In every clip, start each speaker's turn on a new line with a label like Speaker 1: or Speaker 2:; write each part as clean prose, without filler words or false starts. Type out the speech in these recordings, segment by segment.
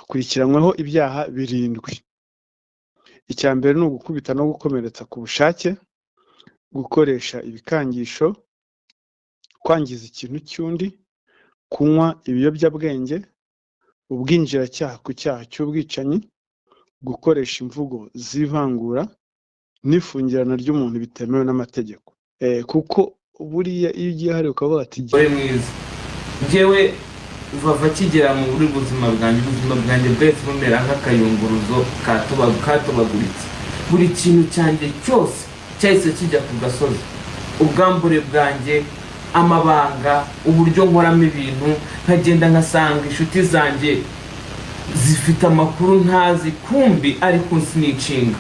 Speaker 1: Akurikiranyweho ibyaha birindwi. Icya mbere ni ugukubita no gukomeretsa ku bushake, gukoresha ibikangisho, kwangiza ikintu cy'undi, kunywa ibiyobyabwenge, ubwinjiracyaha ku cyaha cy'ubwicanyi, gukoresha imvugo z'ivangura n'ifungirana ry'umuntu bitemewe n'amategeko. Kuko buriya iyo ugiye hariya ukavuga ati
Speaker 2: Umugore mwiza. Njyewe Vava akigera muri buzima bwanjye, ubuzima bwanjye bwahise bumera nk'akayunguruzo katobaguritse. Buri kintu cyanjye cyose cyahise kijya ku gasozi, ubwambure bwanjye, amabanga, uburyo nkoramo ibintu, nkagenda nkasanga inshuti zanjye zifite amakuru ntazi, kumbi ari kunsinicinga.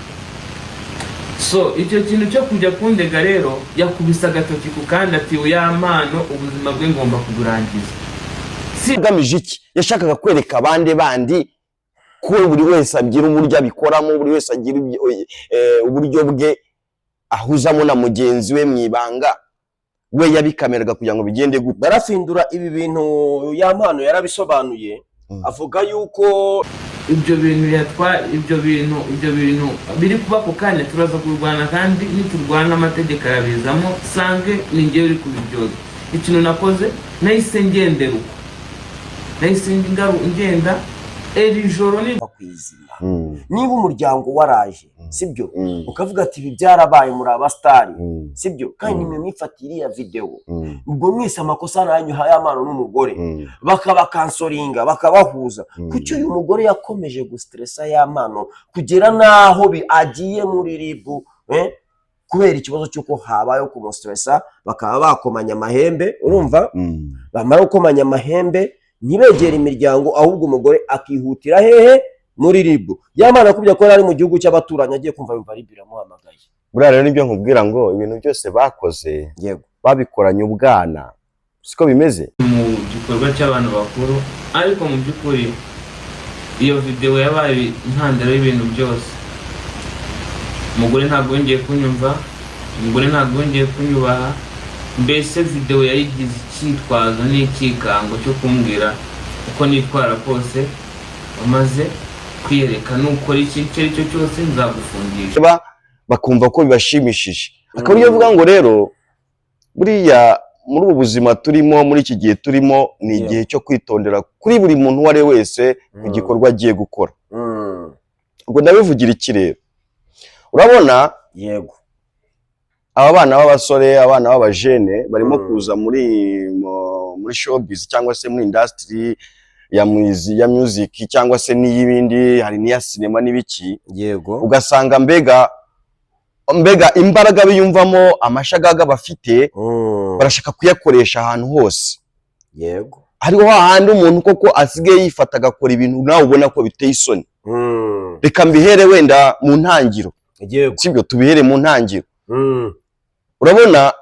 Speaker 2: So icyo kintu cyo kujya kundega rero, yakubise agatoki ku kandi ati: "Yampano, ubuzima bwe ngomba kuburangiza." Si
Speaker 3: Agamije iki? Yashakaga kwereka abandi bandi ko buri wese agira uburyo abikoramo, buri wese agira uburyo bwe ahuzamo na mugenzi we mu ibanga. We yabikameraga kugira ngo bigende gute?
Speaker 4: Barafindura ibi bintu, Yampano yarabisobanuye, avuga yuko
Speaker 2: Ibyo bintu yatwa, ibyo bintu biri kuba ako kanya, turaza kurwana, kandi niturwana amategeko arabizamo, sange ni njyewe uri kubiryoza. Ikintu nakoze, nahise ngendera uko, nahise ngenda iri joro ni
Speaker 4: ku izima. Niba umuryango waraje, sibyo, ukavuga ati ibi byarabaye, muri abasitari, sibyo, kandi nimwe mwifatiye iriya videwo, ubwo mwese amakosa nanyu, Yampano n'umugore, bakabakansoringa, bakabahuza. Kuki uyu mugore yakomeje gustressa Yampano kugera n'aho agiye muri RIB, eh? Kubera ikibazo cy'uko habayeho kumustressa, bakaba bakomanya amahembe, urumva? Bamara gukomanya amahembe, ntibegere imiryango, ahubwo umugore akihutira hehe? Muri RIB. Yampano akubye ko yari ari mu gihugu cy'abaturanyi, agiye kumva yumva RIB iramuhamagaye.
Speaker 3: Buriya rero nibyo nkubwira ngo ibintu byose bakoze babikoranye ubwana, siko bimeze.
Speaker 2: Mu gikorwa cy'abantu bakuru, ariko mu by'ukuri iyo videwo yabaye intandaro y'ibintu byose. Umugore ntabwo yongeye kunyumva, umugore ntabwo yongeye kunyubaha. Mbese videwo yayigize icyitwazo n'icyikango cyo kumbwira uko nitwara kose, wamaze kwiyereka, nukora iki icyo ari cyo cyose nzagufungisha.
Speaker 3: Bakumva ko bibashimishije, akaba ariyo avuga ngo rero buriya muri ubu buzima turimo, muri iki gihe turimo, ni igihe cyo kwitondera kuri buri muntu uwo ari we wese ku gikorwa agiye gukora. Ubwo ndabivugira iki rero? Urabona, aba bana b'abasore, abana b'abajene barimo kuza muri showbiz cyangwa se muri industry ya music cyangwa se n'iy'ibindi, hari n'iya sinema n'ibiki, ugasanga mbega imbaraga biyumvamo, amashagaga bafite, barashaka kuyakoresha ahantu hose. Hariho hahandi umuntu koko asigaye yifata agakora ibintu nawe ubona ko biteye isoni. Reka mbihere wenda mu ntangiro, sibyo? Tubihere mu ntangiro. Urabona,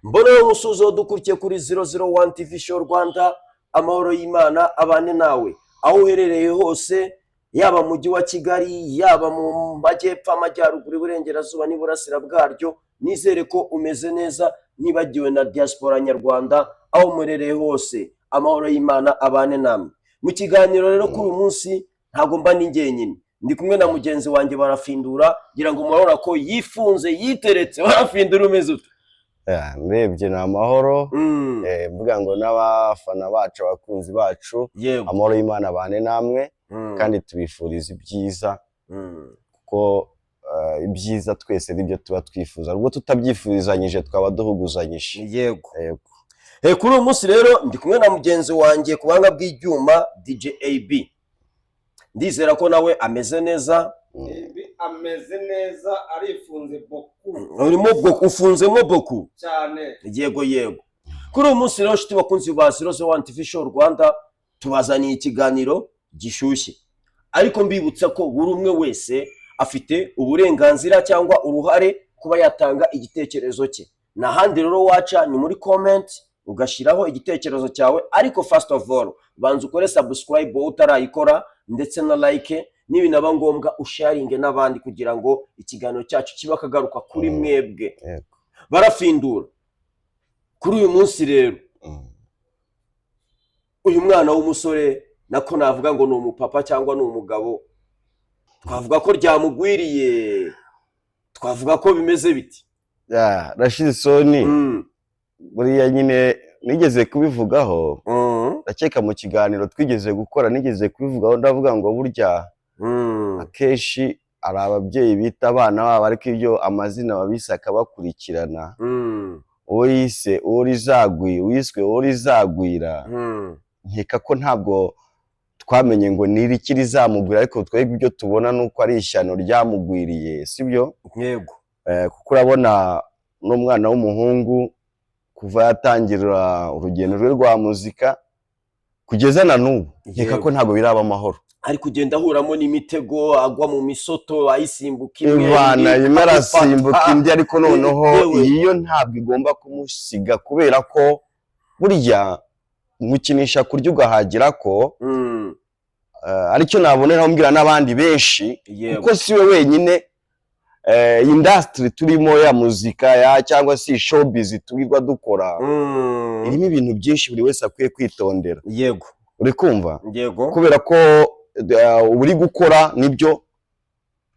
Speaker 4: Mbona umusuzo dukurikiye kuri 001 TV Show Rwanda. Amahoro y'Imana abane nawe aho uherereye hose, yaba mu mujyi wa Kigali, yaba mu majyepfo, amajyaruguru, iburengerazuba n'iburasira bwaryo. Nizere ko umeze neza, nibagiwe na diaspora nyarwanda aho muherereye hose. Amahoro y'Imana abane namwe. Mu kiganiro rero kuri uyu munsi ntabwo mba ni njyenyine, ndi kumwe na mugenzi wanjye Barafindura. Ngira ngo murabona ko yifunze, yiteretse. Barafindura, umeze ute?
Speaker 3: Ndebye ni amahoro. Mvuga ngo n'abafana bacu, abakunzi bacu, amahoro y'Imana abane namwe, kandi tubifuriza ibyiza, kuko ibyiza twese nibyo tuba twifuza. Ubwo tutabyifurizanyije twaba duhuguzanyije. Yego.
Speaker 4: Kuri uyu munsi rero ndi kumwe na mugenzi wanjye ku buhanga bw'ibyuma, DJ AB. Ndizera ko nawe ameze neza.
Speaker 5: AB ameze neza, arifunze boku.
Speaker 4: Urimo boku, ufunzemo boku.
Speaker 5: Cyane.
Speaker 4: Yego. Kuri uyu munsi rero, nshuti bakunzi ba 001 TV Show Rwanda, tubazaniye ikiganiro gishyushye, ariko mbibutsa ko buri umwe wese afite uburenganzira cyangwa uruhare kuba yatanga igitekerezo cye. N'ahandi rero waca ni muri comment, ugashyiraho igitekerezo cyawe. Ariko first of all, banza ukore subscribe wowe utarayikora, ndetse na like. Nibinaba ngombwa usharinge n'abandi kugira ngo ikiganiro cyacu kibe akagaruka kuri mwebwe. Barafindura kuri uyu munsi rero, uyu mwana w'umusore, nako navuga ngo ni umupapa cyangwa ni umugabo, twavuga ko ryamugwiriye, twavuga ko bimeze biti?
Speaker 3: Ya, Rashid Soni, buriya nyine nigeze kubivugaho, ndakeka mu kiganiro twigeze gukora nigeze kubivugaho, ndavuga ngo burya akenshi hari ababyeyi bita abana babo, ariko ibyo amazina babise akabakurikirana. Uwo yise uwo rizagwira, wiswe uwo rizagwira, nkeka ko ntabwo twamenye ngo ni iriki rizamugwira, ariko twebwe ibyo tubona ni uko ari ishyano ryamugwiriye, sibyo?
Speaker 4: Yego.
Speaker 3: Kuko urabona n'umwana w'umuhungu kuva yatangira urugendo rwe rwa muzika kugeza na n'ubu, nkeka ko ntabwo biraba amahoro.
Speaker 4: Ari kugenda ahuramo n'imitego, agwa mu misoto, ayisimbuka imwe,
Speaker 3: Imana
Speaker 4: indi
Speaker 3: irimo arasimbuka
Speaker 4: akayifata.
Speaker 3: indi, ariko noneho iyi yo ntabwo igomba kumusiga, kubera ko burya gukinisha kurya ugahagira ko aricyo naboneraho mbwira n'abandi benshi, kuko si we wenyine. Industry turimo ya muzika ya cyangwa se showbiz turirwa dukora irimo ibintu byinshi buri wese akwiye kwitondera. Uri kumva?
Speaker 4: Yego.
Speaker 3: Kubera ko uba uri gukora, nibyo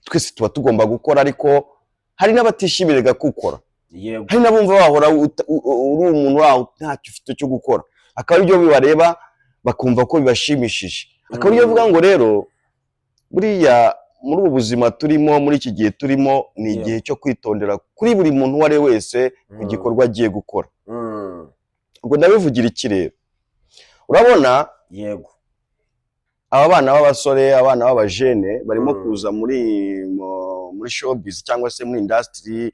Speaker 3: twese tuba tugomba gukora, ariko hari n'abatishimiraga gukora, hari n'abumva bahora uri umuntu waho ntacyo ufite cyo gukora, akaba aribyo bibareba bakumva ko bibashimishije, akaba aribyo bivuga ngo rero buriya muri ubu buzima turimo, muri iki gihe turimo, ni igihe cyo kwitondera kuri buri muntu uwo ari we wese ku gikorwa agiye gukora. Ubwo ndabivugira iki rero? Urabona aba bana b'abasore, abana b'abajene barimo kuza muri showbiz cyangwa se muri industry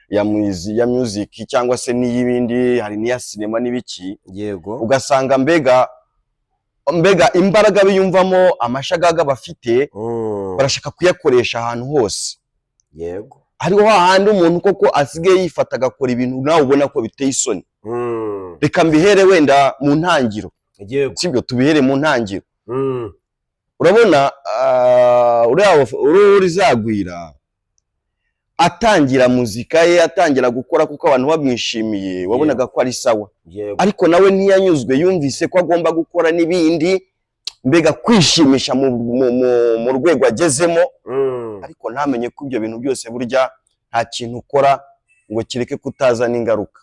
Speaker 3: ya music cyangwa se n'iy'ibindi, hari n'iya sinema n'ibiki, ugasanga mbega imbaraga biyumvamo, amashagaga bafite, barashaka kuyakoresha ahantu hose. Hariho hahandi umuntu koko asigaye yifata agakora ibintu nawe ubona ko biteye isoni. Reka mbihere wenda mu ntangiro, sibyo? Tubihere mu ntangiro. Urabona uriya uriya rizagwira atangira muzika ye, atangira gukora kuko abantu bamwishimiye, wabonaga ko ari sawa, ariko nawe ntiyanyuzwe, yumvise ko agomba gukora n'ibindi, mbega kwishimisha mu rwego agezemo, ariko ntamenye ko ibyo bintu byose burya nta kintu ukora ngo kireke kutazana ingaruka.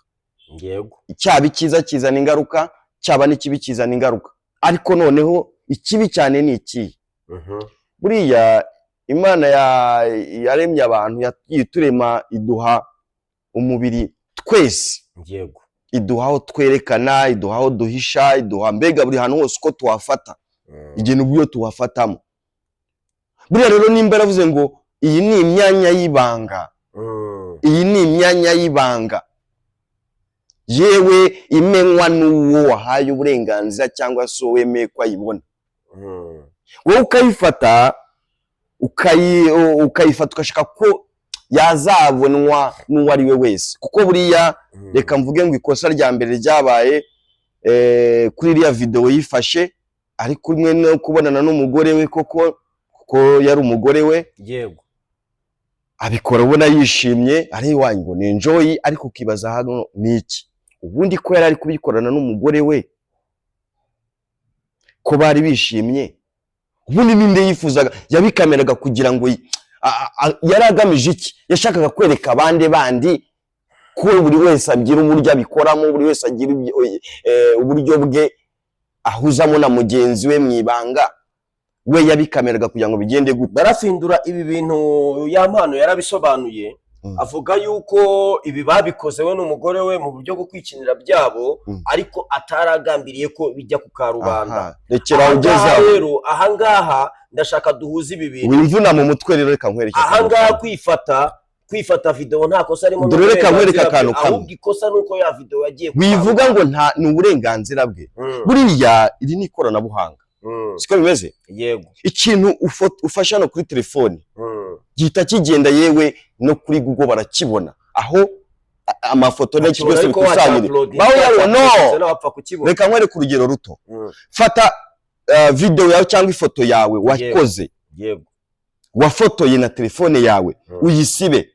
Speaker 3: Cyaba icyiza kizana ingaruka, cyaba n'ikibi kizana ingaruka, ariko noneho ikibi cyane ni ikihe? Buriya Imana yaremye abantu, yagiye iturema, iduha umubiri twese, iduha aho twerekana, iduha aho duhisha, iduha mbega buri hantu hose uko tuhafata, igihe uburyo tuhafatamo. Buriya rero nimba yaravuze ngo iyi ni imyanya y'ibanga, iyi ni imyanya y'ibanga yewe imenywa n'uwo wahaye uburenganzira cyangwa se uwo wemeye ko ayibona, wowe ukayifata ukayifata ugashaka ko yazabonwa n'uwo ari we wese, kuko buriya reka mvuge ngo ikosa rya mbere ryabaye kuri iriya videwo yifashe ari kumwe no kubonana n'umugore we koko, kuko yari umugore we, abikora ubona yishimye, ari iwanyu ngo ni enjoy, ariko ukibaza hano ni iki ubundi ko yari ari kubikorana n'umugore we, ko bari bishimye, ubundi ninde yifuzaga yabikameraga kugira ngo yari agamije iki? Yashakaga kwereka abandi bandi ko buri wese agira uburyo abikoramo, buri wese agira uburyo bwe ahuzamo na mugenzi we mu ibanga. We yabikameraga kugira ngo bigende gute?
Speaker 4: Barafindura ibi bintu, ya mpano yarabisobanuye, avuga yuko ibi babikoze we n'umugore we mu buryo bwo kwikinira byabo, ariko ataragambiriye ko bijya ku karubanda.
Speaker 3: Aha, rekera aho ugeze
Speaker 4: Ahangaha
Speaker 3: aho.
Speaker 4: rero, ahangaha ndashaka duhuze ibi bintu.
Speaker 3: Wimvuna mu mutwe rero, reka nkwereke akantu
Speaker 4: Ahangaha
Speaker 3: kamwe.
Speaker 4: kwifata video nta kosa arimo,
Speaker 3: Dore reka nkwereke
Speaker 4: n'uburenganzira bwe,
Speaker 3: akantu kamwe.
Speaker 4: ahubwo ikosa ni uko ya video yagiye ku
Speaker 3: Wivuga
Speaker 4: karubanda.
Speaker 3: ngo nta ni uburenganzira bwe. Buriya iri ni ikoranabuhanga, siko bimeze?
Speaker 4: Yego.
Speaker 3: Ikintu ufashe hano kuri telefoni gihita kigenda, yewe no kuri Google barakibona, aho amafoto n'iki
Speaker 4: Akibona
Speaker 3: byose
Speaker 4: ariko
Speaker 3: bikusanyiriza.
Speaker 4: wacyuploadinga,
Speaker 3: Baho yariho no
Speaker 4: wacyuploadinze nawe wapfa kukibona.
Speaker 3: Reka nkwereke urugero ruto. Fata video yawe cyangwa ifoto yawe wakoze.
Speaker 4: Yego.
Speaker 3: Wafotoye na telefone yawe, uyisibe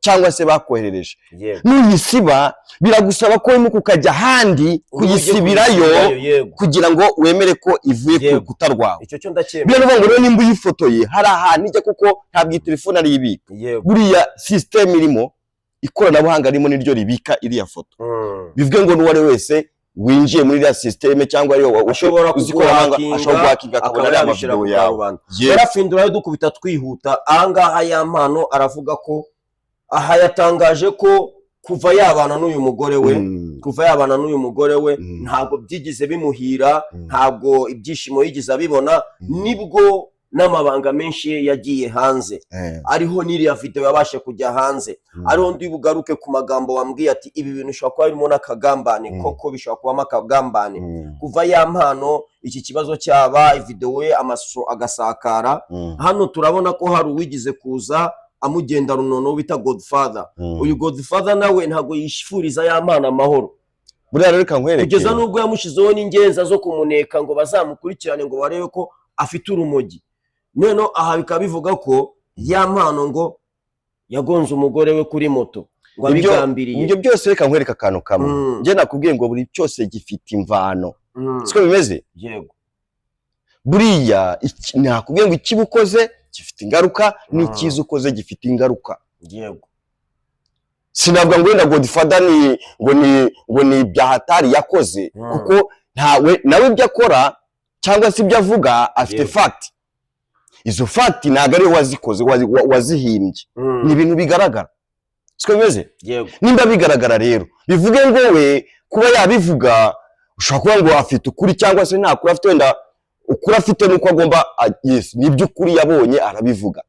Speaker 3: cyangwa se bakoherereje. Nuyisiba, biragusaba ko wimuka ukajya ahandi kuyisibirayo kugira ngo wemere ko ivuye ku rukuta rwawe.
Speaker 4: Icyo cyo ndacyemera.
Speaker 3: Biravuga ngo rero nimba uyifotoye, hari ahantu ijya, kuko ntabwo iyi telefone ariyo ibika. Buriya sisiteme irimo, ikoranabuhanga ririmo, niryo ribika iriya foto. Bivuge ngo n'uwo ari we wese winjiye muri iriya sisiteme cyangwa ariyo
Speaker 4: Ashobora
Speaker 3: uzi ikoranabuhanga,
Speaker 4: kuguhakinga,
Speaker 3: ashobora guhakinga akabona
Speaker 4: akaba
Speaker 3: ariya
Speaker 4: yabishyira
Speaker 3: mavideo
Speaker 4: ku
Speaker 3: yawe.
Speaker 4: karubanda.
Speaker 3: Yes.
Speaker 4: Yarafindura dukubita twihuta ahangaha. Yampano aravuga ko aha yatangaje ko kuva yabana n'uyu mugore we, kuva yabana n'uyu mugore we, ntabwo byigeze bimuhira, ntabwo ibyishimo yigeze abibona. Nibwo n'amabanga menshi ye yagiye hanze, ariho n'iriya video yabashe kujya hanze. Ariho ndi bugaruke ku magambo wambwiye ati ibi bintu bishobora kuba birimo n'akagambane. Koko bishobora kubamo akagambane. Kuva Yampano iki kibazo cyaba, video ye, amashusho agasakara, hano turabona ko hari uwigize kuza amugenda runono bita Godfather. Uyu Godfather nawe ntabwo yifuriza Yampano amahoro.
Speaker 3: Buriya rero reka nkwereke.
Speaker 4: Kugeza n'ubwo yamushyizeho n'ingenza zo kumuneka ngo bazamukurikirane, ngo barebe ko afite urumogi. Noneho aha bikaba bivuga ko Yampano ngo yagonze umugore we kuri moto ngo abigambiriye.
Speaker 3: Ibyo byose, reka nkwereke akantu kamwe. Njye nakubwiye ngo buri cyose gifite imvano. Siko bimeze?
Speaker 4: Yego.
Speaker 3: Buriya nakubwiye ngo ikibi ukoze gifite ingaruka, n'icyiza ukoze gifite ingaruka. Sinavuga ngo wenda Godfather ni ngo ni ngo ni ibyahatari yakoze, kuko ntawe nawe ibyo akora cyangwa se ibyo avuga afite fact. Izo fact ntabwo ari we wazikoze, wazihimbye. Ni ibintu bigaragara, siko bimeze?
Speaker 4: Yego.
Speaker 3: Nimba bigaragara rero, bivuge ngo we kuba yabivuga, ushobora kuba ngo afite ukuri cyangwa se nta kuri afite. Wenda ukuri afite nuko agomba yes, ni iby'ukuri yabonye arabivuga.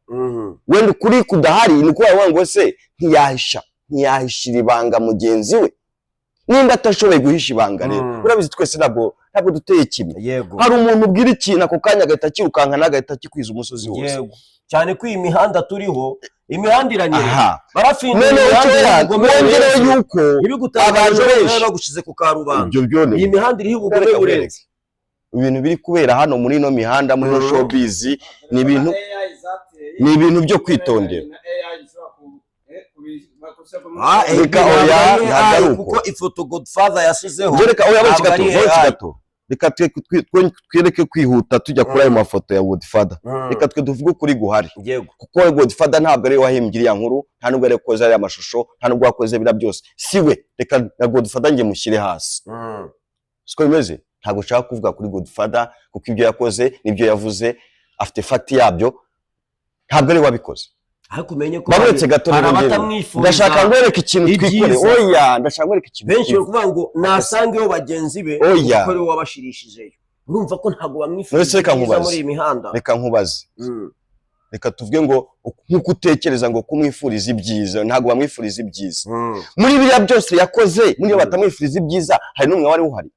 Speaker 3: Wenda ukuri kudahari ni uko yavuga ngo se ntiyahishira ibanga mugenzi we. Nimba atashoboye guhisha ibanga rero, urabizi twese ntabwo duteye kimwe. Hari umuntu ubwira ikintu ako kanya agahita akirukankana, agahita akikwiza umusozi wose.
Speaker 4: Yego, cyane ko iyi mihanda turiho, imihanda iranyerera. Barafindura
Speaker 3: Noneho
Speaker 4: imihanda
Speaker 3: kera
Speaker 4: iriho ubugome
Speaker 3: wongereho
Speaker 4: burenze.
Speaker 3: yuko
Speaker 4: Ntibigutangaje
Speaker 3: abantu
Speaker 4: ko
Speaker 3: benshi
Speaker 4: bagushize ku karubanda.
Speaker 3: Ibyo byo ni
Speaker 4: Iyi mihanda iriho ubugome
Speaker 3: Reka
Speaker 4: burenze.
Speaker 3: ibintu biri kubera hano muri ino mihanda, muri ino showbiz, ni ibintu ni ibintu byo kwitondera. Reka
Speaker 4: ntabwo
Speaker 3: oya,
Speaker 4: ari
Speaker 3: ntabwo ari
Speaker 4: AI,
Speaker 3: uko.
Speaker 4: kuko ifoto Godfather yasizeho
Speaker 3: Njye reka oya,
Speaker 4: ntabwo
Speaker 3: gato,
Speaker 4: ari
Speaker 3: uretse
Speaker 4: AI.
Speaker 3: gato, reka twereke kwihuta tujya kuri ayo mafoto ya Godfather. Reka twe tuvuge ukuri guhari, kuko Godfather ntabwo ari we wahimbye iriya nkuru, nta nubwo ari we wakoze ariya mashusho, nta nubwo wakoze biriya byose, si we. Reka na Godfather njye mushyire hasi. Siko bimeze? Ntabwo nshaka kuvuga kuri Godfather, kuko ibyo yakoze n'ibyo yavuze afite fact yabyo, ntabwo ari we wabikoze.
Speaker 4: Ariko umenye ko
Speaker 3: Babonetse gato
Speaker 4: hari
Speaker 3: rero, njyewe
Speaker 4: abatamwifuriza
Speaker 3: ndashaka ngwereke ikintu twikore.
Speaker 4: ibyiza.
Speaker 3: Oya, ndashaka ngwereke ikintu
Speaker 4: Benshi bari
Speaker 3: twikore.
Speaker 4: kuvuga ngo nasangeyo bagenzi be,
Speaker 3: Oya.
Speaker 4: kuko ariwe wabashirishijeyo. Urumva ko ntabwo
Speaker 3: None
Speaker 4: bamwifuriza
Speaker 3: se reka
Speaker 4: ibyiza
Speaker 3: nkubaze.
Speaker 4: muri iyi mihanda.
Speaker 3: Reka nkubaze. Reka tuvuge ngo nk'uko utekereza ngo kumwifuriza ibyiza, ntabwo bamwifuriza ibyiza. Muri biriya byose yakoze, muri iyo batamwifuriza ibyiza, hari n'umwe wari uhari?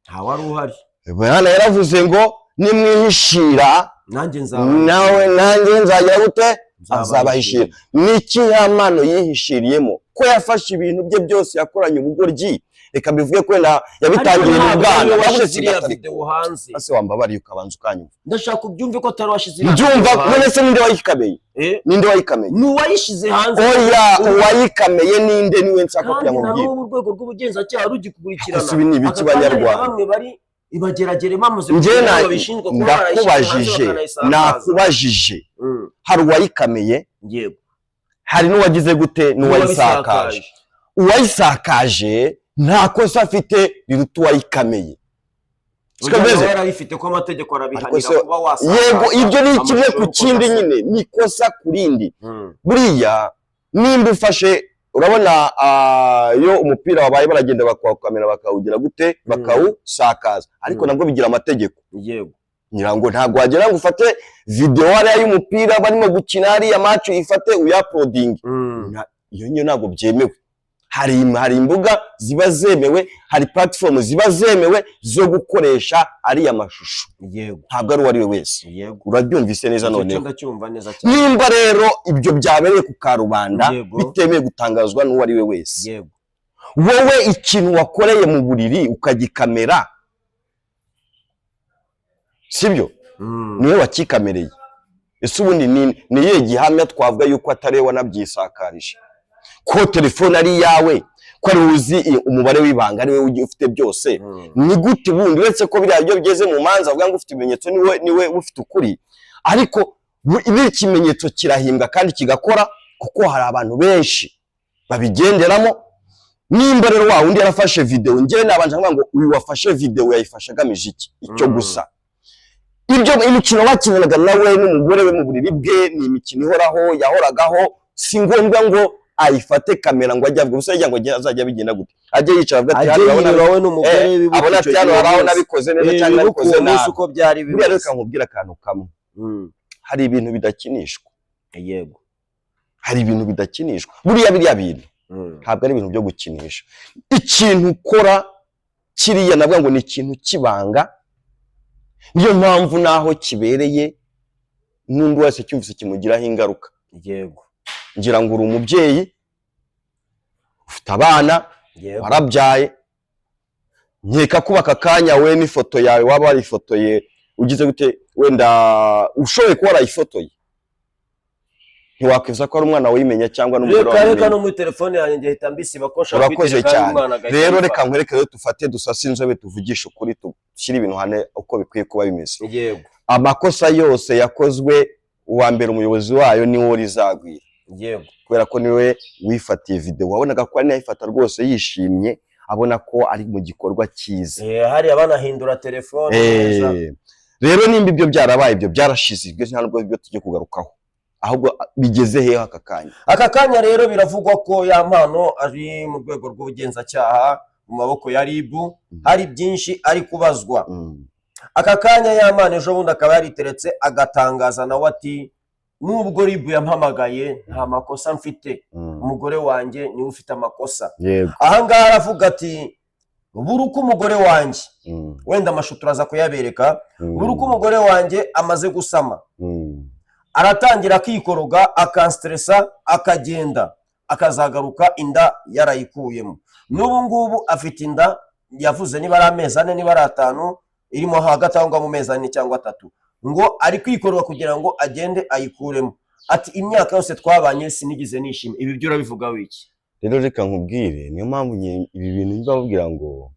Speaker 4: Nta wari uhari.
Speaker 3: Yohana yaravuze ngo nimwihishira
Speaker 4: nanjye nzaba
Speaker 3: nawe nanjye nzagira gute?
Speaker 4: Nzabahishira.
Speaker 3: Azabahishira. Niki Yampano yihishiriyemo, ko yafashe ibintu bye byose yakoranye ubugoryi? Reka mbivuge ko wenda yabitangiriye mu
Speaker 4: Ariko
Speaker 3: bwana.
Speaker 4: ntabwo ariwe
Speaker 3: Bavuze
Speaker 4: washyize iriya
Speaker 3: gatari.
Speaker 4: video hanze.
Speaker 3: Ese wambabariye ukabanza ukanyumva?
Speaker 4: Ndashaka ubyumve ko atari washyize iriya
Speaker 3: Mbyumva.
Speaker 4: video hanze.
Speaker 3: None se ninde wayikameye? Ninde wayikameye?
Speaker 4: Ni uwayishyize hanze.
Speaker 3: Oya, uwayikameye ninde? Niwe nshaka
Speaker 4: Kandi
Speaker 3: kugira ngo
Speaker 4: na
Speaker 3: mbwire.
Speaker 4: n'ubu urwego rw'ubugenzacyaha rugikurikirana.
Speaker 3: Ese ibi ni ibiki,
Speaker 4: Aka kanya hari na
Speaker 3: Banyarwanda?
Speaker 4: bamwe bari ibageragere bamaze
Speaker 3: Njye
Speaker 4: kugera aho babishinjwa kuba barayishyize hanze
Speaker 3: ndakubajije,
Speaker 4: bakanayisakaza.
Speaker 3: nakubajije. Hari uwayikameye, hari n'uwagize gute, n'uwayisakaje. Uwayisakaje nta kosa afite riruta uwayikameye. Siko
Speaker 4: Burya
Speaker 3: bimeze?
Speaker 4: nawe yarayifite, ko amategeko arabihanira
Speaker 3: Ariko se-
Speaker 4: kuba wasakaza
Speaker 3: Yego, ibyo ni kimwe
Speaker 4: amashusho
Speaker 3: ku kindi
Speaker 4: y'urukozasoni.
Speaker 3: nyine ni ikosa ku rindi. Buriya nimba ufashe, urabona iyo umupira wabaye, baragenda bakawukamera, bakawugira gute, bakawusakaza, ariko nabwo bigira amategeko. Ngira ngo ntabwo wagera ngo ufate video hariya y'umupira barimo gukina hariya match, uyifate uyauploadinge. Iyo ngiyo ntabwo byemewe. Hari imbuga ziba zemewe, hari platform ziba zemewe zo gukoresha ariya mashusho. Ntabwo ari uwo ari we wese. Urabyumvise neza?
Speaker 4: Icyo cyo
Speaker 3: Noneho
Speaker 4: ndacyumva neza cyane.
Speaker 3: nimba rero ibyo byabereye ku karubanda, bitemewe gutangazwa n'uwo ari we wese, wowe ikintu wakoreye mu buriri ukagikamera, sibyo? Niwe wakikamereye. Ese ubundi ni iyihe gihamya twavuga yuko atari we wanabyisakarije, ko telefone ari iyawe, ko ari wowe uzi umubare w'ibanga, ari wowe ufite byose? Ni gute bundi, uretse ko biriya byo bigeze mu manza bavuga ngo ufite ibimenyetso niwe ufite ukuri, ariko buriya ikimenyetso kirahimbwa kandi kigakora, kuko hari abantu benshi babigenderamo. Nimba rero wa wundi yarafashe video, njyewe nabanje kuvuga ngo uyu wafashe video yayifashe agamije iki? Icyo gusa. Ibyo imikino bakinanaga nawe n'umugore we mu buriri bwe ni imikino ihoraho, yahoragaho. Si ngombwa ngo ayifate kamera ngo ajye avuga gusa, yagira ngo azajya abigenda gute, ajye yicara avuga ati
Speaker 4: Ajye
Speaker 3: hano urabona
Speaker 4: yireba we n'umugore, bibuke
Speaker 3: abona
Speaker 4: icyo
Speaker 3: ati hano
Speaker 4: gihe
Speaker 3: hari aho
Speaker 4: rwose.
Speaker 3: nabikoze neza cyangwa
Speaker 4: Bibuke
Speaker 3: nabikoze
Speaker 4: uwo munsi
Speaker 3: nabi.
Speaker 4: uko byari
Speaker 3: Buriya
Speaker 4: bimeze.
Speaker 3: reka nkubwire akantu kamwe. Hari ibintu bidakinishwa. Hari ibintu bidakinishwa. Buriya biriya bintu ntabwo ari ibintu byo gukinisha. Ikintu ukora kiriya, navuga ngo ni ikintu cy'ibanga, niyo mpamvu n'aho kibereye n'undi wese cyumvise kimugiraho ingaruka. Ngira ngo uri umubyeyi, ufite abana, warabyaye. Nkeka kuba aka kanya we n'ifoto yawe waba warifotoye ugize gute, wenda ushoboye kuba warayifotoye, ntiwakwifuza ko ari umwana wayimenya cyangwa n'umugore
Speaker 4: Reka reka.
Speaker 3: wayimenya.
Speaker 4: No muri telefone yanjye ngahita mbisiba ko nshaka
Speaker 3: Urakoze
Speaker 4: kuyitereka
Speaker 3: cyane.
Speaker 4: umwana agahita
Speaker 3: Rero
Speaker 4: ayifata.
Speaker 3: reka nkwereke rero, dufate dusase inzobe, tuvugishe ukuri, dushyire ibintu hane uko bikwiye kuba bimeze. Amakosa yose yakozwe, uwa mbere umuyobozi wayo ni wo rizagwira, kubera ko niwe wifatiye video. Wabonaga ko ari nayifata rwose yishimye, abona ko ari mu gikorwa cyiza.
Speaker 4: Hariya banahindura telefone neza.
Speaker 3: Rero nimba ibyo byarabaye, ibyo byarashize, ibyo nta nubwo ibyo tujye kugarukaho, ahubwo bigeze hehe aka kanya?
Speaker 4: Aka kanya rero biravugwa ko Yampano ari mu rwego rw'ubugenzacyaha, mu maboko ya RIB, hari byinshi ari kubazwa. Aka kanya Yampano ejo bundi akaba yariteretse agatangaza nawe ati: "Nubwo RIB yampamagaye, nta makosa mfite, umugore wanjye niwe ufite amakosa." Ahangaha aravuga ati buri uko umugore wanjye, wenda amashusho turaza kuyabereka, buri uko umugore wanjye amaze gusama, aratangira akikoroga, akanstressa, akagenda, akazagaruka inda yarayikuyemo. N'ubu ngubu afite inda, yavuze niba ari amezi 4, niba ari 5, irimo hagati aho ngaho mu mezi 4 cyangwa 3, ngo ari kwikoroga kugira ngo agende ayikuremo. Ati: "Imyaka yose twabanye sinigeze nishima." Ibi byo urabivuga wiki?
Speaker 3: Rero reka nkubwire, niyo mpamvu ibi bintu mbabwira ngo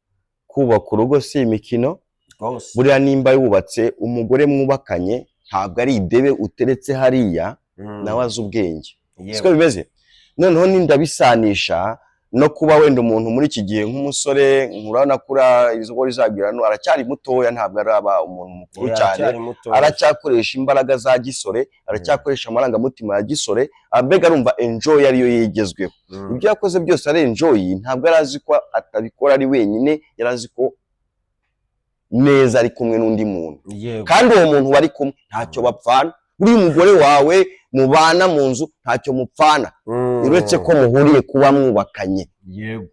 Speaker 3: kubaka urugo si imikino.
Speaker 4: Rwose.
Speaker 3: Buriya nimba wubatse, umugore mwubakanye ntabwo ari idebe uteretse hariya, nawe azi ubwenge. Siko bimeze? Noneho nindabisanisha no kuba wenda umuntu muri iki gihe nk'umusore, nkurabona kuri izo rizagira no aracyari mutoya, ntabwo araba umuntu mukuru cyane.
Speaker 4: Aracyari muto.
Speaker 3: Aracyakoresha imbaraga za gisore, aracyakoresha amarangamutima ya gisore, mbega arumva enjoy ariyo yigezweho. Ibyo yakoze byose ari enjoy, ntabwo yari azi ko atabikora ari wenyine, yari azi ko neza ari kumwe n'undi muntu. Kandi uwo muntu bari kumwe ntacyo bapfana. Buriya umugore wawe mubana mu nzu ntacyo mupfana, uretse ko muhuriye kuba mwubakanye,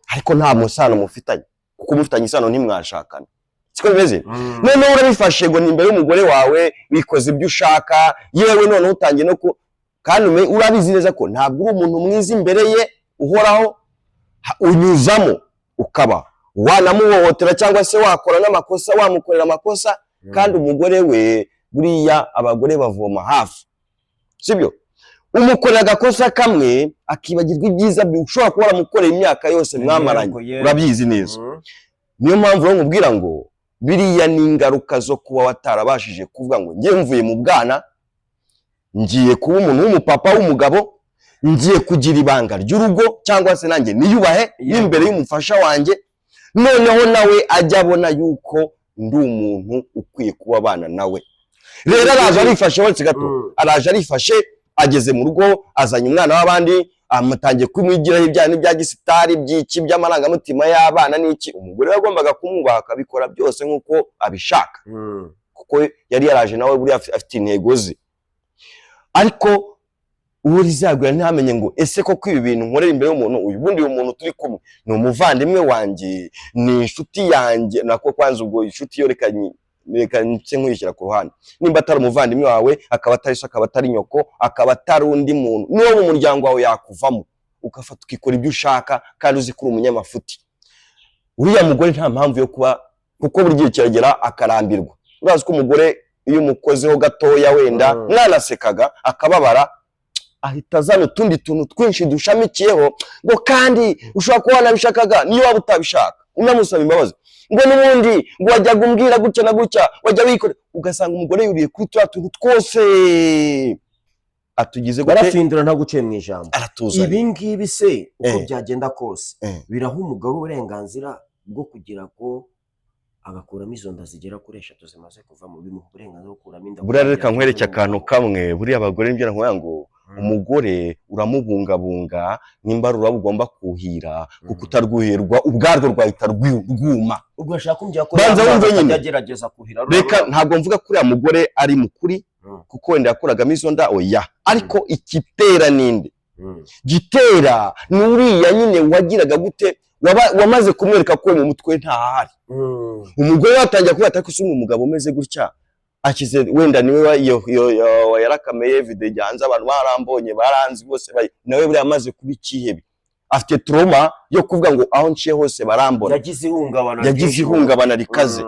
Speaker 3: ariko nta musano mufitanye, kuko mufitanye isano ntimwashakana. Siko bimeze? Noneho urabifashe ngo ni imbere y'umugore wawe, wikoze ibyo ushaka, yewe noneho utangiye no ku kandi urabizi neza ko ntabwo uri umuntu mwiza imbere ye uhoraho. Unyuzamo ukaba wanamuhohotera cyangwa se wakora n'amakosa, wamukorera amakosa. Kandi umugore we, buriya abagore bavoma hafi, sibyo? Umukorera agakosa kamwe akibagirwa ibyiza ushobora kuba waramukoreye imyaka yose mwamaranye.
Speaker 4: Yego.
Speaker 3: Urabizi neza. Niyo mpamvu rero nkubwira ngo biriya ni ingaruka zo kuba watarabashije kuvuga ngo njye mvuye mu bwana, ngiye kuba umuntu w'umupapa w'umugabo, ngiye kugira ibanga ry'urugo, cyangwa se nanjye niyubahe n'imbere y'umufasha wanjye, noneho nawe ajya abona yuko ndi umuntu ukwiye kuba abana nawe. Rero araje arifashe, uretse gato, araje arifashe, ageze mu rugo, azanye umwana w'abandi, amutangiye kumwigiraho ibyaha n'ibya gisitari by'iki by'amarangamutima y'abana n'iki. Umugore we yagombaga kumwubaha, akabikora byose nk'uko abishaka, kuko yari yaraje nawe buriya afite intego ze. Ariko uwo rizagwira ntamenye ngo ese koko ibi bintu nkorera imbere y'umuntu uyu, bundi uyu muntu turi kumwe ni umuvandimwe wanjye, ni inshuti yanjye? Nako kwanza ubwo inshuti yo reka nse nkuyishyira ku ruhande. Nimba atari umuvandimwe wawe, akaba atari so, akaba atari nyoko, akaba atari undi muntu n'uwo mu muryango wawe, yakuvamo ugafata ukikora ibyo ushaka kandi uzi ko uri umunyamafuti. Uriya mugore nta mpamvu yo kuba, kuko buri gihe kiragera akarambirwa. Urazi ko umugore Iyo umukozeho gatoya wenda mwanasekaga akababara, ahita azana utundi tuntu twinshi dushamikiyeho, ngo kandi ushobora kuba wanabishakaga, niyo waba utabishaka unamusaba imbabazi, ngo n'ubundi ngo wajyaga umbwira gutya na gutya, wajya wikora, ugasanga umugore yuriye kuri turiya tuntu twose atugize gute?
Speaker 4: Barafindura, ntabwo uciye mu ijambo.
Speaker 3: Aratuzanye.
Speaker 4: Ibi ngibi se, uko byagenda kose, biraha umugabo uburenganzira bwo kugira ngo agakuramo izo nda zigera kuri eshatu zimaze kuvamo? Bimuha uburenganzira bwo gukuramo inda?
Speaker 3: Buriya reka nkwereke akantu kamwe. Buriya abagore nibyo nkubwira ngo umugore uramubungabunga nimba ari ururabo ugomba kuhira, kuko utarwuhirwa ubwarwo rwahita rwuma.
Speaker 4: Ubwo ashaka kumbwira ko
Speaker 3: Banza
Speaker 4: ya
Speaker 3: wumve
Speaker 4: mwana
Speaker 3: nyine.
Speaker 4: atajya agerageza kuhira
Speaker 3: Reka,
Speaker 4: ruriya.
Speaker 3: ntabwo mvuga ko uriya mugore ari mukuri, kuko wenda yakuragamo izo nda, oya, ariko ikitera ninde? Gitera ni uriya nyine wagiraga gute, wamaze kumwereka ko mu mutwe ntahari. Umugore watangira kuvuga ati: "Ariko se umugabo umeze gutya akize wenda niwe yarakameye video ijya hanze, abantu barambonye, baranzi bose, nawe buriya amaze kuba ikihebe, afite trauma yo kuvuga ngo aho nciye hose barambona."
Speaker 4: Yagize ihungabana
Speaker 3: Yagize
Speaker 4: ryinshi.
Speaker 3: ihungabana rikaze.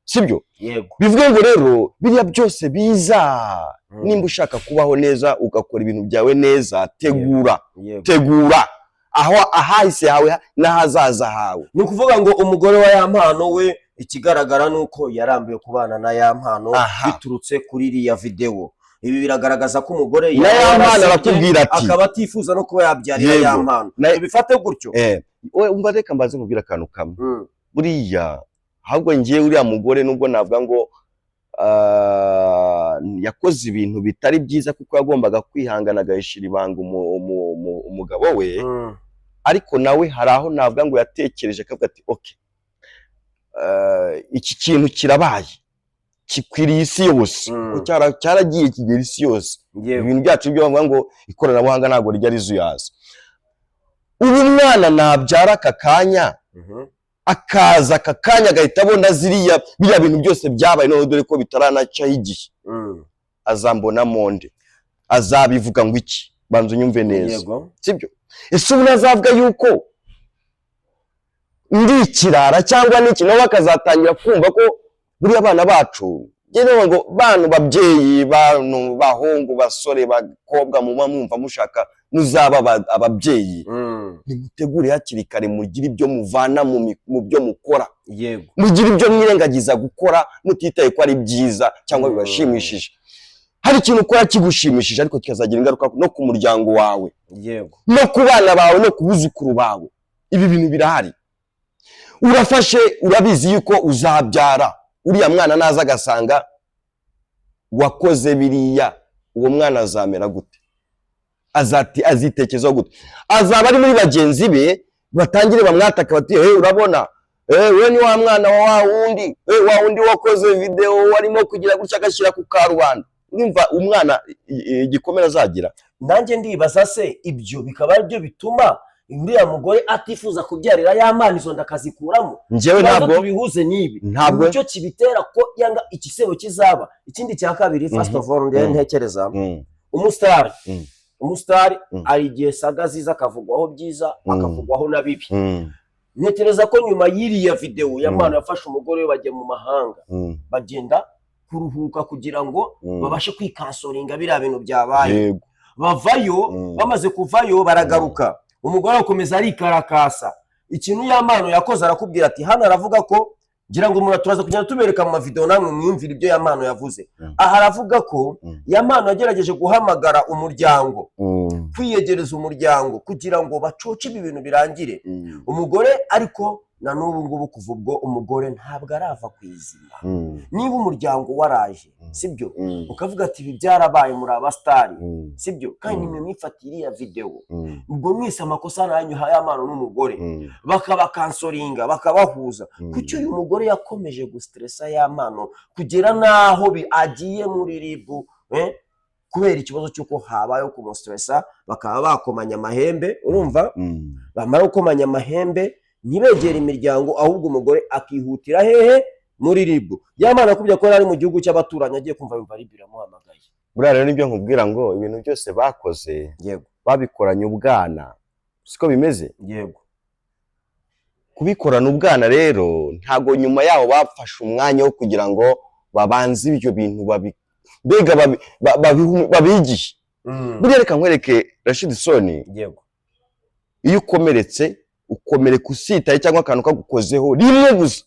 Speaker 3: Sibyo?
Speaker 4: Yego.
Speaker 3: Bivuge ngo rero biriya byose biza, nimba ushaka kubaho neza, ugakora ibintu byawe neza, tegura. Tegura aho ahahise hawe n'ahazaza hawe.
Speaker 4: Ni ukuvuga ngo umugore wa Yampano we, ikigaragara ni uko yarambiwe kubana na Yampano biturutse kuri iriya videwo. Ibi biragaragaza ko umugore
Speaker 3: Na
Speaker 4: yaba
Speaker 3: Yampano
Speaker 4: yarasebye,
Speaker 3: arakubwira ati
Speaker 4: akaba atifuza no kuba yabyarira Yampano. Tubifate gutyo?
Speaker 3: We umva, reka mbaze nkubwire akantu kamwe. Buriya ahubwo ngiye uriya mugore, nubwo navuga ngo yakoze ibintu bitari byiza, kuko yagombaga kwihangana agahishira ibanga umugabo we, ariko nawe hari aho navuga ngo yatekereje akavuga ati: "Okay, iki kintu kirabaye, kikwiriye isi yose." Kuko cyaragiye kigera isi yose. Ibintu byacu byo bavuga ngo ikoranabuhanga ntabwo rijya rizuyaza. Ubu umwana nabyara aka kanya, akaza aka kanya agahita abona biriya bintu byose byabaye, none dore ko bitaranacaho igihe, azambona monde, azabivuga ngo iki? Banza unyumve neza.
Speaker 4: Yego.
Speaker 3: Sibyo? Ese ubu nazavuga yuko ndi ikirara cyangwa n'iki? Nabo bakazatangira kumva ko buriya abana bacu, njye niyo ngo bantu babyeyi, bantu bahungu, basore, bakobwa, muba mwumva mushaka muzaba ababyeyi, nimutegure hakiri kare, mugire ibyo muvana mu byo mukora, mugire ibyo mwirengagiza gukora mutitaye ko ari byiza cyangwa bibashimishije. Hari ikintu ukora kigushimishije, ariko kikazagira ingaruka no ku muryango wawe, no ku bana bawe, no ku buzukuru bawe. Ibi bintu birahari. Urafashe, urabizi yuko uzabyara, uriya mwana naza agasanga wakoze biriya, uwo mwana azamera gute? Azati azitekerezaho gute? Azaba ari muri bagenzi be, batangire bamwataka bati: "Hey, urabona, we ni wa mwana wa wa wundi, wa wundi wakoze video warimo kugira gutya agashyira ku karubanda." Urumva umwana igikomere azagira?
Speaker 4: Nanjye ndibaza se ibyo bikaba ari byo bituma uriya mugore atifuza kubyarira Yampano, izo nda akazikuramo?
Speaker 3: Njyewe
Speaker 4: Tubanza
Speaker 3: ntabwo
Speaker 4: tubihuze n'ibi.
Speaker 3: Ntabwo
Speaker 4: Nicyo kibitera ko yanga igisebo kizaba. Ikindi cya kabiri, first of all, njyewe ntekereza umusitari, umusitari hari igihe saga ziza akavugwaho byiza, akavugwaho na bibi. Ntekereza ko nyuma y'iriya videwo, Yampano yafashe umugore we bajya mu mahanga, bagenda kuruhuka kugira ngo babashe kwikansoringa biriya bintu byabaye. Bavayo, bamaze kuvayo baragaruka, umugore akomeza arikarakasa. Ikintu Yampano yakoze, arakubwira ati hano aravuga ko, ngira ngo umuntu turaza kugenda tubereka mu mavideo namwe mwiyumvire ibyo Yampano yavuze. Aha aravuga ko Yampano yagerageje guhamagara umuryango, kwiyegereza umuryango kugira ngo bacoce ibi bintu birangire. Umugore ariko na n'ubu ngubu, kuva ubwo umugore ntabwo arava ku izima. Niba umuryango waraje, sibyo, ukavuga ati ibi byarabaye, muri abasitari, sibyo, kandi nimwe mwifatira iriya videwo, ubwo mwese amakosa nanyu Yampano n'umugore, bakabakansoringa, bakabahuza, kuki uyu mugore yakomeje gustressa Yampano kugera n'aho agiye muri RIB, kubera ikibazo cy'uko habayeho kumustressa, bakaba bakomanya amahembe? Urumva, bamara gukomanya amahembe ntibegere imiryango, ahubwo umugore akihutira hehe? Muri RIB. Yampano akubye ko yari ari mu gihugu cy'abaturanyi, agiye kumva yumva RIB iramuhamagaye.
Speaker 3: Buriya rero nibyo nkubwira ngo ibintu byose bakoze babikoranye ubwana, siko bimeze?
Speaker 4: Yego.
Speaker 3: Kubikorana ubwana rero, ntabwo nyuma yaho bafashe umwanya wo kugira ngo Babanze ibyo bintu babi mbega babigihe. Buriya reka nkwereke, Rashid Soni,
Speaker 4: Yego.
Speaker 3: iyo ukomeretse, ukomereka usitaye cyangwa akantu kagukozeho rimwe gusa,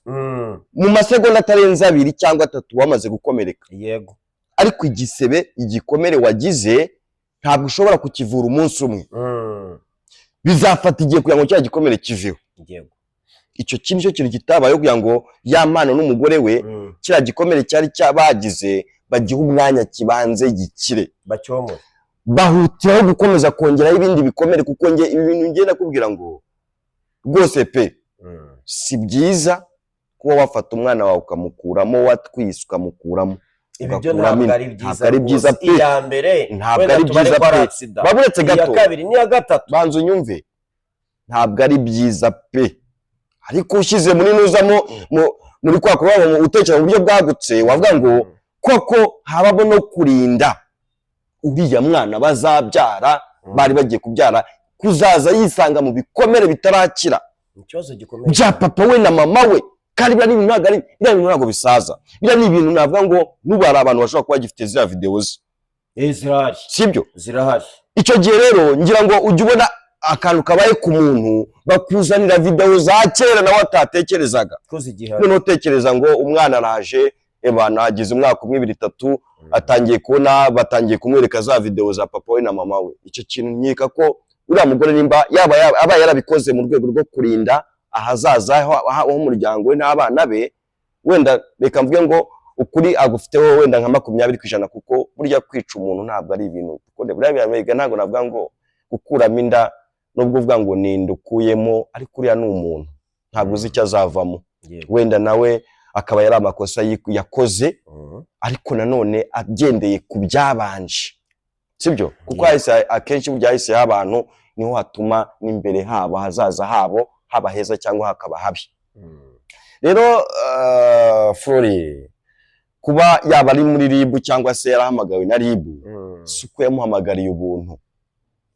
Speaker 3: mu masegonda atarenze 2 cyangwa 3 wamaze gukomereka. Ariko igisebe, igikomere wagize, ntabwo ushobora kukivura umunsi umwe. Bizafata igihe kugira ngo cya gikomere kiveho. Icyo kintu cyo kintu kitabayeho kugira ngo Ya Mpano n'umugore we kiriya gikomere cyari cyabagize bagihe umwanya kibanze gikire.
Speaker 4: Bacyomore.
Speaker 3: Bahutiraho gukomeza kongeraho ibindi bikomere, kuko nge ibi bintu ngenda nakubwira ngo rwose pe, si byiza kuba wafata umwana wawe ukamukuramo, watwise ukamukuramo,
Speaker 4: Ibi byo
Speaker 3: ugakuramo
Speaker 4: ntabwo
Speaker 3: inda.
Speaker 4: ari byiza
Speaker 3: Ntabwo ari byiza
Speaker 4: rwose.
Speaker 3: pe.
Speaker 4: Iya mbere
Speaker 3: Ntabwo
Speaker 4: wenda
Speaker 3: ari
Speaker 4: tubare
Speaker 3: byiza
Speaker 4: ko ari
Speaker 3: pe.
Speaker 4: accident.
Speaker 3: Baburetse
Speaker 4: Iya
Speaker 3: gato.
Speaker 4: kabiri n'iya gatatu.
Speaker 3: Banza unyumve, ntabwo ari byiza pe. Ariko ushyize muri nuzamo muri kwa kuba utekereza mu buryo bwagutse, wavuga ngo koko habamo no kurinda uriya mwana bazabyara, bari bagiye kubyara, kuzaza yisanga mu bikomere bitarakira
Speaker 4: Ikibazo gikomeye
Speaker 3: bya papa we na mama we. Kandi biriya ni ibintu, ntabwo ari biriya bintu, ntabwo bisaza. Biriya ni ibintu navuga ngo n'ubu hari abantu bashobora kuba bagifite ziriya videwo ze.
Speaker 4: Eh, zirahari.
Speaker 3: Sibyo?
Speaker 4: Zirahari.
Speaker 3: Icyo gihe rero ngira ngo ujye ubona akantu kabaye ku muntu, bakuzanira videwo za kera nawe atatekerezaga.
Speaker 4: Ko zigihari.
Speaker 3: Noneho utekereza ngo umwana araje, ebana agize umwaka umwe, 2, 3, atangiye kubona, batangiye kumwereka za videwo za papa we na mama we. Icyo kintu nkeka ko uriya mugore nimba yaba aba yarabikoze mu rwego rwo kurinda ahazaza h'umuryango we n'abana be, wenda reka mvuge ngo ukuri agufiteho wenda nka 20%, kuko burya kwica umuntu ntabwo ari ibintu, kuko buriya birabega. Ntabwo navuga ngo gukuramo inda, nubwo uvuga ngo ni inda ukuyemo, ariko uriya ni umuntu, ntabwo uzi icyo azavamo. Wenda nawe akaba yari amakosa yakoze, ariko nanone agendeye ku byabanje, sibyo? Kuko hahise akenshi burya hahise h'abantu niho hatuma n'imbere habo hazaza habo haba heza cyangwa hakaba habi. Rero Flori kuba yaba ari muri RIB cyangwa se yarahamagawe na RIB, si uko yamuhamagariye ubuntu,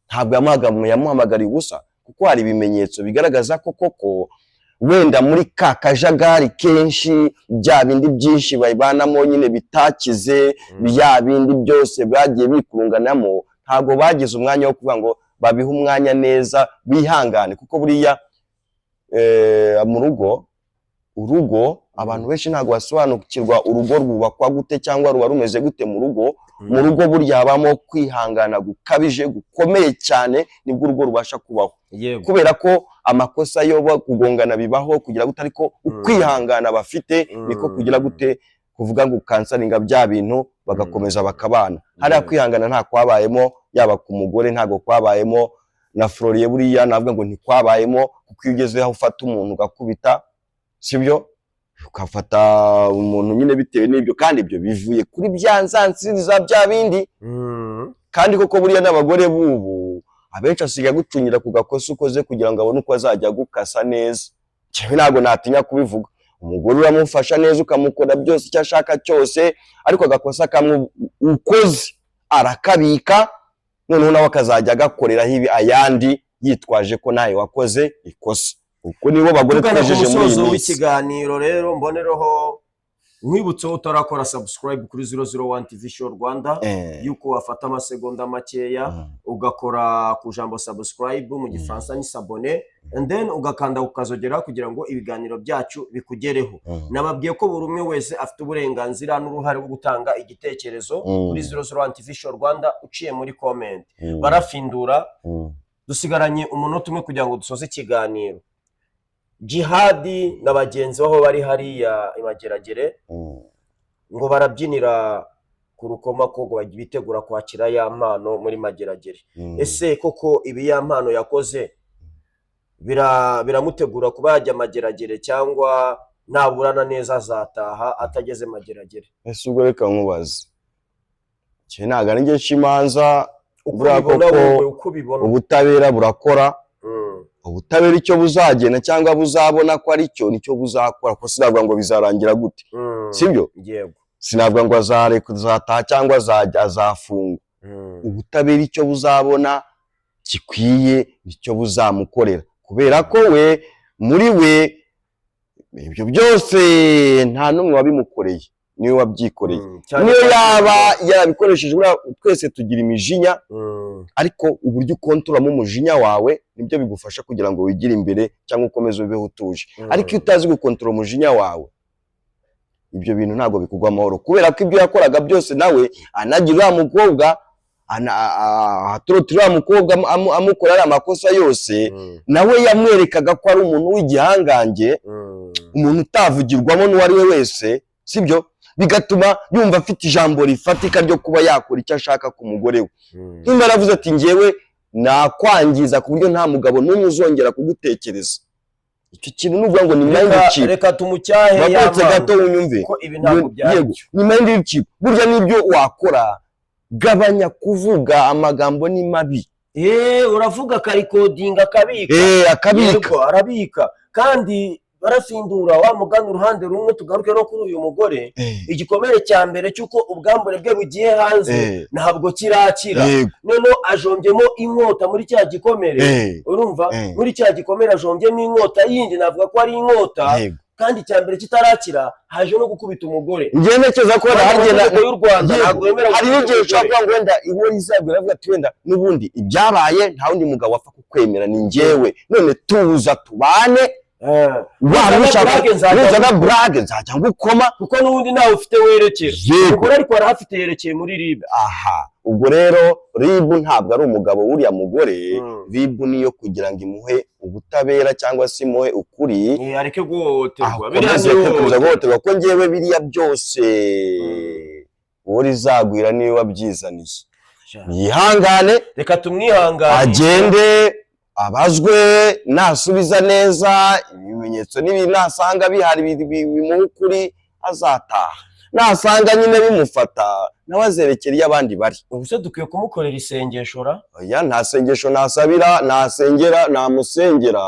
Speaker 3: ntabwo yamuhamagariye ubusa, kuko hari ibimenyetso bigaragaza ko koko wenda muri ka kajagari kenshi, bya bindi byinshi babanamo nyine bitakize, bya bindi byose bagiye bikurunganamo, ntabwo bagize umwanya wo kuvuga ngo babihe umwanya neza, bihangane. Kuko buriya mu rugo, urugo abantu benshi ntabwo basobanukirwa urugo rwubakwa gute cyangwa ruba rumeze gute. Mu rugo, mu rugo burya habamo kwihangana gukabije, gukomeye cyane, nibwo urugo rubasha kubaho. Kubera ko amakosa yo kugongana bibaho, kugira gute, ariko ukwihangana bafite niko kugira gute, kuvuga ngo ukansaringa bya bintu, bagakomeza bakabana. Hariya kwihangana nta kwabayemo, yaba ku mugore ntabwo kwabayemo, na Floriye buriya navuga ngo ntikwabayemo, kuko iyo ugeze aho ufata umuntu ugakubita, sibyo, ugafata umuntu nyine bitewe n'ibyo, kandi ibyo bivuye kuri bya nzansiriza bya bindi. Kandi koko buriya n'abagore b'ubu abenshi asigaye agucunyira ku gakosa ukoze kugira ngo abone uko azajya agukasa neza. Njyewe ntabwo natinya kubivuga, umugore uramufasha neza, ukamukora byose icyo ashaka cyose, ariko agakosa kamwe ukoze arakabika, noneho nawe akazajya agakoreraho ibi ayandi, yitwaje ko nawe wakoze ikosa. Uko nibo bagore
Speaker 4: Tugana ku
Speaker 3: twejeje muri iyi
Speaker 4: musozo
Speaker 3: minsi.
Speaker 4: w'ikiganiro rero, mbonereho nkwibutse utarakora subscribe kuri 001 TV Show Rwanda yuko wafata amasegonda makeya ugakora ku jambo subscribe, mu Gifaransa ni s'abonner, and then ugakanda ukazogera kugira ngo ibiganiro byacu bikugereho. Nababwiye ko buri umwe wese afite uburenganzira n'uruhare rwo gutanga igitekerezo kuri 001 TV Show Rwanda uciye muri comment. Barafindura. Dusigaranye umunota umwe kugira ngo dusoze ikiganiro. Jihadi na bagenzi baho bari hariya i Mageragere ngo barabyinira ku rukoma ko ngo bitegura kwakira Ya Mpano muri Mageragere. Ese koko ibi Ya Mpano yakoze biramutegura kuba yajya Mageragere, cyangwa naburana neza azataha atageze Mageragere?
Speaker 3: Ese ubwo reka nkubaze, njye ntabwo ari njye nca imanza.
Speaker 4: Uko
Speaker 3: Buriya
Speaker 4: ubibona
Speaker 3: koko
Speaker 4: wowe, uko ubibona.
Speaker 3: Ubutabera burakora. Ubutabera icyo buzagena cyangwa buzabona ko ari cyo, nicyo buzakora, kuko sinavuga ngo bizarangira gute. Sibyo?
Speaker 4: Yego.
Speaker 3: Sinavuga ngo azataha cyangwa azajya azafungwa. Ubutabera icyo buzabona gikwiye nicyo buzamukorera, kubera ko we muri we ibyo byose nta n'umwe wabimukoreye. Niwe wabyikoreye.
Speaker 4: Cyane
Speaker 3: Niyo
Speaker 4: cyane.
Speaker 3: yaba yarabikoresheje, buriya twese tugira imijinya, ariko uburyo ukontoramo umujinya wawe nibyo bigufasha kugira ngo wigire imbere cyangwa ukomeze ubeho utuje. Ariko iyo utazi gukontorora umujinya wawe, ibyo bintu ntabwo bikugwa amahoro, kubera ko ibyo yakoraga byose nawe anagira uriya mukobwa, atorotira uriya mukobwa, amukorera amakosa yose, nawe yamwerekaga ko ari umuntu w'igihangange, umuntu utavugirwamo n'uwo ari we wese, sibyo? Bigatuma yumva afite ijambo rifatika ryo kuba yakora icyo ashaka ku mugore we. Nimba yaravuze ati: "Ngewe nakwangiza ku buryo nta mugabo n'umwe uzongera kugutekereza," icyo kintu ni ukuvuga ngo ni mind
Speaker 4: Reka,
Speaker 3: chip.
Speaker 4: reka tumucyahe.
Speaker 3: Bagarutse
Speaker 4: Y'amana.
Speaker 3: gato unyumve.
Speaker 4: Kuko ibi ntabwo byari
Speaker 3: Yego, ni mind chip. Burya n'ibyo wakora, gabanya kuvuga, amagambo ni mabi.
Speaker 4: Uravuga akarikodinga, akabika.
Speaker 3: Akabika.
Speaker 4: Yego, arabika kandi barafindura wa mugani. Uruhande rumwe, tugaruke no kuri uyu mugore. Igikomere cya mbere cy'uko ubwambure bwe bugiye hanze ntabwo kirakira. Noneho ajombyemo inkota muri cya gikomere. Urumva? Muri cya gikomere ajombyemo inkota yindi, navuga ko ari inkota. Kandi icya mbere kitarakira, haje no gukubita umugore.
Speaker 3: Njyewe ntekereza ko wenda hari igihe
Speaker 4: Amategeko y'u Rwanda ntabwo yemera
Speaker 3: hari
Speaker 4: gukubita
Speaker 3: n'igihe ushobora
Speaker 4: umugore.
Speaker 3: kuvuga ngo wenda iwo izabwira, avuga ati: "Wenda n'ubundi ibyabaye nta wundi mugabo wapfa kukwemera, ni njyewe. None tuza tubane." Waba
Speaker 4: Nuzana
Speaker 3: ushaka
Speaker 4: burage nzajya
Speaker 3: nuzana burage nzajya ngukoma.
Speaker 4: Kuko n'ubundi ntawe ufite werekera. Umugore ariko arahafite, yerekeye muri RIB.
Speaker 3: Aha ubwo rero RIB ntabwo ari umugabo w'uriya mugore. RIB niyo kugira ngo imuhe ubutabera cyangwa se imuhe ukuri.
Speaker 4: Areke guhohoterwa. Biriya
Speaker 3: Akomeze
Speaker 4: ni
Speaker 3: gukomeza
Speaker 4: ihohoterwa.
Speaker 3: guhohoterwa, ko ngewe biriya byose uwo rizagwira niwe wabyizaniye. Yihangane.
Speaker 4: Reka tumwihangane.
Speaker 3: Agende abazwe, nasubiza neza ibimenyetso n'ibi, nasanga bihari bimuha ukuri, azataha. Nasanga nyine bimufata, nawe azerekera iyo abandi bari.
Speaker 4: Ubu se dukwiye kumukorera isengesho ra?
Speaker 3: Oya, nta sengesho nasabira, nasengera, namusengera,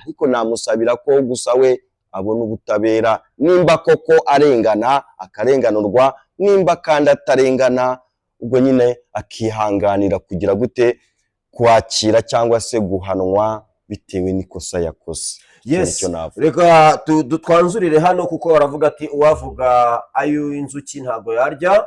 Speaker 3: ariko namusabira ko gusa we abona ubutabera, nimba koko arengana akarenganurwa, nimba kandi atarengana, ubwo nyine akihanganira kugira gute, kwakira cyangwa se guhanwa bitewe n'ikosa yakoze.
Speaker 4: Yes.
Speaker 3: Nicyo navuga.
Speaker 4: Reka twanzurire hano, kuko baravuga ati: "Uwavuga ay'inzuki ntabwo yarya."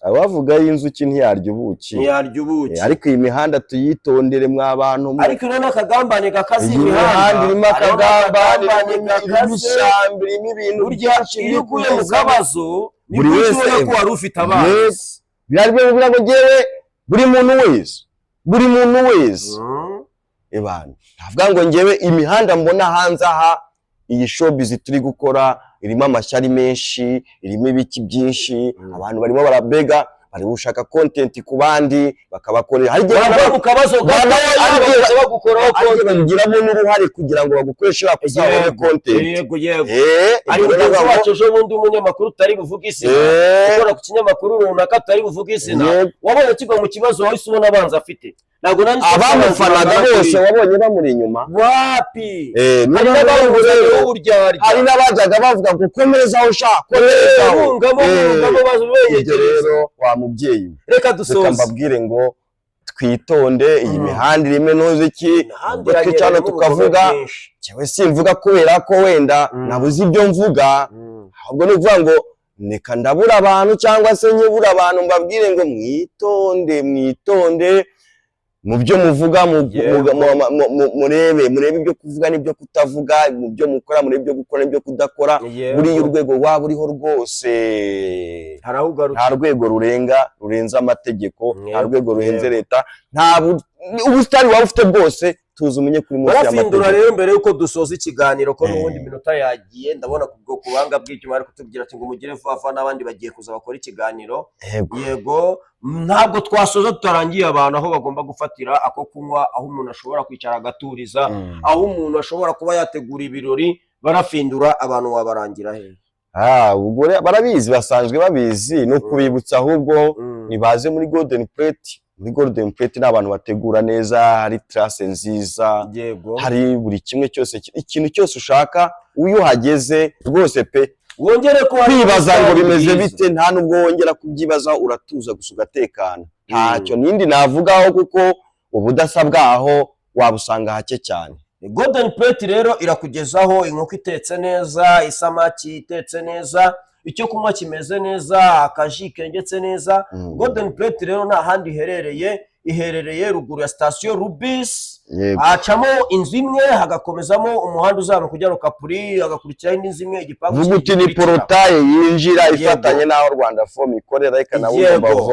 Speaker 3: Abavuga y'inzuki ntiyarya ubuki.
Speaker 4: Ntiyarya ubuki.
Speaker 3: Ariko iyi mihanda tuyitondere mwa bantu mwe.
Speaker 4: Ariko rero n'akagambane gakaze.
Speaker 3: Iyi mihanda irimo
Speaker 4: Hariho
Speaker 3: akagambane,
Speaker 4: n'akagambane
Speaker 3: irimo irimo
Speaker 4: gakaze.
Speaker 3: ishyamba, irimo ibintu
Speaker 4: Burya
Speaker 3: byinshi
Speaker 4: iyo
Speaker 3: biri
Speaker 4: uguye mu
Speaker 3: kumeza.
Speaker 4: kabazo
Speaker 3: Buri
Speaker 4: nibwo uhita
Speaker 3: wese
Speaker 4: ubona ko wari ufite abanzi.
Speaker 3: Yes. Birari bivuga ngo ngewe buri muntu wese, buri muntu wese, ebana, ntavuga ngo ngewe imihanda mbona hanze aha, iyi showbiz turi gukora irimo amashyari menshi, irimo ibiki byinshi. Abantu barimo barabega, bari gushaka content ku bandi bakabakorera. Hari igihe
Speaker 4: Wava mu kabazo gato,
Speaker 3: hari igihe
Speaker 4: bagukoraho
Speaker 3: hari igihe
Speaker 4: content.
Speaker 3: babigiramo n'uruhare kugira ngo bagukoreshe iriya babone content.
Speaker 4: yego yego Ari
Speaker 3: Ibyo
Speaker 4: mugenzi
Speaker 3: rero
Speaker 4: wacu ejo bundi, umunyamakuru tutari buvuge izina, ukora ku kinyamakuru runaka tutari buvuge izina, wabonye kigwa mu kibazo, wahise ubona abanzi afite. Ntabwo nanjye
Speaker 3: Abamufanaga bose wabonye bamuri inyuma.
Speaker 4: Wapi.
Speaker 3: Hari
Speaker 4: hari
Speaker 3: n'abandi
Speaker 4: n'abamuzaniye
Speaker 3: rero,
Speaker 4: w'uburyarya.
Speaker 3: Hari n'abajyaga bavuga ngo: "Komerezaho sha, komerezaho."
Speaker 4: Bungamo, bungamo, baza
Speaker 3: Ibyo
Speaker 4: beyegereza.
Speaker 3: rero, wa mubyeyi we,
Speaker 4: Reka
Speaker 3: reka
Speaker 4: dusoze.
Speaker 3: mbabwire ngo twitonde, iyi mihanda irimo intuzi iki.
Speaker 4: Imihanda
Speaker 3: Ubwo twicara
Speaker 4: iranyerera
Speaker 3: tukavuga,
Speaker 4: ubugome bwinshi.
Speaker 3: Njyewe simvuga kubera ko wenda nabuze ibyo mvuga, ahubwo ni ukuvuga ngo reka ndabura abantu cyangwa se nyibura abantu, mbabwire ngo mwitonde, mwitonde mu byo muvuga, murebe, murebe ibyo kuvuga n'ibyo kutavuga, mu byo mukora murebe ibyo gukora n'ibyo kudakora. Buriya urwego waba uriho rwose,
Speaker 4: Hari aho ugarukira.
Speaker 3: nta rwego rurenga rurenze amategeko, nta rwego rurenze leta, nta ubusitani waba ufite bwose, tuzi umenye kuri munsi
Speaker 4: Barafindura
Speaker 3: y'amategeko.
Speaker 4: rero, mbere yuko dusoza ikiganiro, ko n'ubundi iminota yagiye, ndabona kubwo kubanga bw'icyuma bari kutubwira ati ngo mugire vuba vuba, n'abandi bagiye kuza bakora ikiganiro.
Speaker 3: Yego.
Speaker 4: Yego, ntabwo twasoza tutarangiye abantu aho bagomba gufatira ako kunywa, aho umuntu ashobora kwicara agaturiza, aho umuntu ashobora kuba yategura ibirori. Barafindura, abantu wabarangira he?
Speaker 3: Ah, ubwo rero barabizi, basanzwe babizi, ni ukubibutsa ahubwo nibaze muri Golden Plate. Muri Golden Plate ni abantu bategura neza, hari terrasse nziza, hari buri kimwe cyose, ikintu cyose ushaka, iyo uhageze rwose pe,
Speaker 4: Wongere ko hari
Speaker 3: kwibaza ngo
Speaker 4: ubusitani
Speaker 3: bimeze
Speaker 4: bwiza.
Speaker 3: bite, nta nubwo wongera kubyibaza, uratuza gusa ugatekana. Ntacyo nindi navugaho, kuko ubudasa bwaho wabusanga hake cyane.
Speaker 4: Golden Plate rero irakugezaho inkoko itetse neza, isamaki itetse neza. Icyo kunywa kimeze neza, akaji kengetse neza. Golden Plate rero nta handi iherereye, iherereye ruguru ya sitasiyo Rubis. Hacamo inzu imwe, hagakomezamo umuhanda uzamuka ujya Rukapuri, hagakurikiraho indi nzu imwe, igipangu
Speaker 3: Vuga uti ni
Speaker 4: gikurikira.
Speaker 3: portail yinjira ifatanye n'aho Rwanda Foam ikorera, reka nabo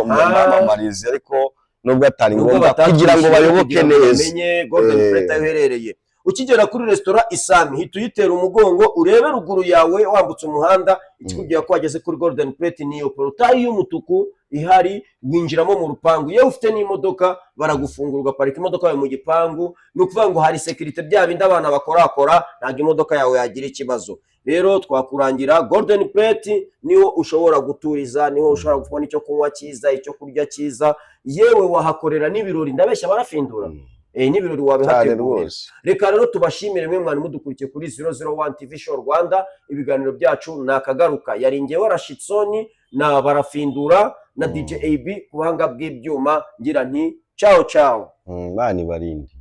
Speaker 3: bamamarize, ariko nubwo atari
Speaker 4: Nubwo
Speaker 3: ngombwa, kugira ngo
Speaker 4: batatwishyuye,
Speaker 3: bayoboke
Speaker 4: kugira ngo
Speaker 3: neza.
Speaker 4: bamenye Golden Plate aho iherereye. Ukigera kuri resitora Isami, hita uyitera umugongo, urebe ruguru yawe wambutse umuhanda, ikikubwira ko wageze kuri Golden Plate niyo portail y'umutuku ihari, winjiramo mu rupangu. Iyo ufite n'imodoka baragufungura, ugaparika imodoka yawe mu gipangu. Ni ukuvuga ngo hari sécurité, bya bindi abana bakorakora, ntabwo imodoka yawe yagira ikibazo. Rero twakurangira Golden Plate, niho ushobora guturiza, niho ushobora kubona icyo kunywa cyiza, icyo kurya cyiza, yewe wahakorera n'ibirori. Ndabeshya, barafindura? N'ibirori
Speaker 3: Cyane
Speaker 4: wabihategurira.
Speaker 3: rwose.
Speaker 4: Reka rero tubashimire mwe mwari mudukurikiye kuri 001 TV Show Rwanda. Ibiganiro byacu ni akagaruka. Yari ngewe Rashitsoni na Barafindura na DJ AB ku buhanga bw'ibyuma, ngira nti ciao ciao.
Speaker 3: Imana ibarinde.